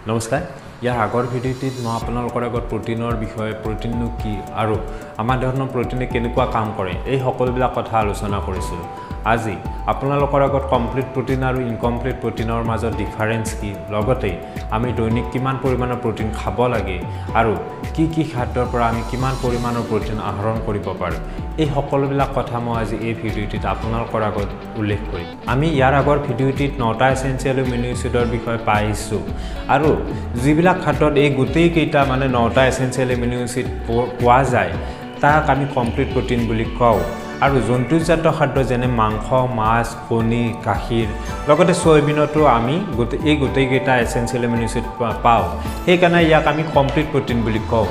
নমস্কাৰ। ইয়াৰ আগৰ ভিডিঅ'টিত মই আপোনালোকৰ আগত প্ৰ'টিনৰ বিষয়ে, প্ৰ'টিননো কি আৰু আমাৰ দেহতনো প্ৰ'টিনে কেনেকুৱা কাম কৰে, এই সকলোবিলাক কথা আলোচনা কৰিছিলোঁ। আজি আপোনালোকৰ আগত কমপ্লিট প্ৰ'টিন আৰু ইনকমপ্লিট প্ৰ'টিনৰ মাজত ডিফাৰেঞ্চ কি, লগতে আমি দৈনিক কিমান পৰিমাণৰ প্ৰ'টিন খাব লাগে আৰু কি কি খাদ্যৰ পৰা আমি কিমান পৰিমাণৰ প্ৰ'টিন আহৰণ কৰিব পাৰোঁ, এই সকলোবিলাক কথা মই আজি এই ভিডিঅ'টিত আপোনালোকৰ আগত উল্লেখ কৰিম। আমি ইয়াৰ আগৰ ভিডিঅ'টিত 9টা এচেঞ্চিয়েল এমিনো এচিডৰ বিষয়ে পাইছোঁ আৰু যিবিলাক খাদ্যত এই গোটেইকেইটা মানে 9টা এচেঞ্চিয়েল এমিনো এচিড পোৱা যায় তাক আমি কমপ্লিট প্ৰ'টিন বুলি কওঁ। আৰু জন্তুজাত খাদ্য যেনে মাংস, মাছ, কণী, গাখীৰ, লগতে চয়াবিনতো আমি এই গোটেইকেইটা এচেঞ্চিয়েল এমিনো এচিড পাওঁ, সেইকাৰণে ইয়াক আমি কমপ্লিট প্ৰ'টিন বুলি কওঁ।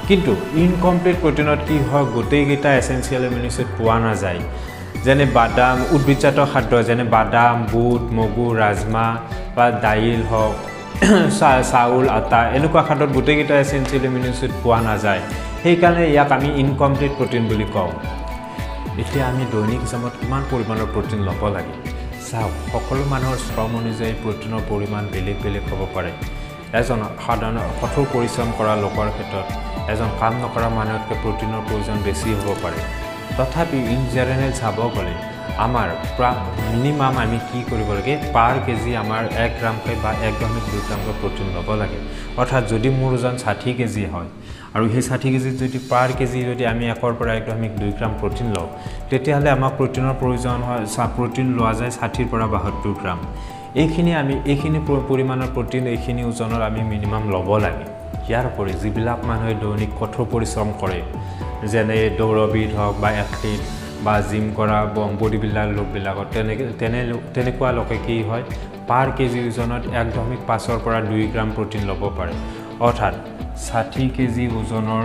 কিন্তু ইনকমপ্লিট প্ৰ'টিনত কি হয়, গোটেইকেইটা এচেঞ্চিয়েল এমিনো এচিড পোৱা নাযায়। যেনে বাদাম, উদ্ভিদজাত খাদ্য যেনে বাদাম, বুট, মগু, ৰাজমাহ বা দাইল হওক, চাউল, আটা, এনেকুৱা খাদ্যত গোটেইকেইটা এচেঞ্চিয়েল এমিনো এচিড পোৱা নাযায়, সেইকাৰণে ইয়াক আমি ইনকমপ্লিট প্ৰ'টিন বুলি কওঁ। এতিয়া আমি দৈনিক হিচাপত কিমান পৰিমাণৰ প্ৰ'টিন ল'ব লাগে? চাওক, সকলো মানুহৰ শ্ৰম অনুযায়ী প্ৰ'টিনৰ পৰিমাণ বেলেগ বেলেগ হ'ব পাৰে। এজন সাধাৰণ কঠোৰ পৰিশ্ৰম কৰা লোকৰ ক্ষেত্ৰত এজন কাম নকৰা মানুহতকৈ প্ৰ'টিনৰ প্ৰয়োজন বেছি হ'ব পাৰে। তথাপি ইন জেনেৰেল চাব গ'লে আমাৰ প্ৰায় মিনিমাম আমি কি কৰিব লাগে, পাৰ কেজি আমাৰ 1 গ্ৰামকৈ বা 1.2 গ্ৰামকৈ প্ৰ'টিন ল'ব লাগে। অৰ্থাৎ যদি মোৰ ওজন 60 কেজি হয় আৰু সেই 60 কেজিত যদি পাৰ কেজি যদি আমি 1ৰ পৰা 1.2 গ্ৰাম প্ৰ'টিন লওঁ, তেতিয়াহ'লে আমাক প্ৰ'টিনৰ প্ৰয়োজন হয়, প্ৰ'টিন লোৱা যায় 60ৰ পৰা 72 গ্ৰাম। এইখিনি পৰিমাণৰ প্ৰ'টিন এইখিনি ওজনৰ আমি মিনিমাম ল'ব লাগে। ইয়াৰ উপৰি যিবিলাক মানুহে দৈনিক কঠোৰ পৰিশ্ৰম কৰে, যেনে দৌৰবিদ হওক বা এথলিট বা জিম কৰা বডি বিল্ডাৰ লোকবিলাকত তেনেকুৱা লোকে কি হয়, পাৰ কেজি ওজনত 1.5ৰ পৰা 2 গ্ৰাম প্ৰ'টিন ল'ব পাৰে। অৰ্থাৎ 60 কেজি ওজনৰ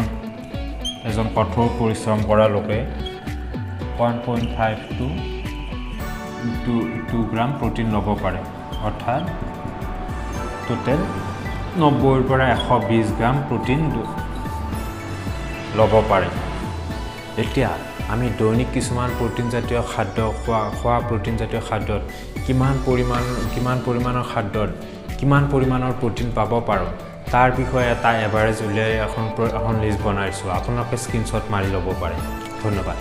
এজন কঠোৰ পৰিশ্ৰম কৰা লোকে 1.5 to 2 gram protein ল'ব পাৰে। অৰ্থাৎ টোটেল 90ৰ পৰা 120 গ্ৰাম প্ৰ'টিন ল'ব পাৰে। এতিয়া আমি দৈনিক কিছুমান প্ৰ'টিনজাতীয় খাদ্য খোৱা প্ৰ'টিনজাতীয় খাদ্যত কিমান পৰিমাণৰ খাদ্যত কিমান পৰিমাণৰ প্ৰ'টিন পাব পাৰোঁ তাৰ বিষয়ে এটা এভাৰেজ উলিয়াই এখন লিষ্ট বনাইছোঁ, আপোনালোকে স্ক্ৰীনশ্বট মাৰি ল'ব পাৰে। ধন্যবাদ।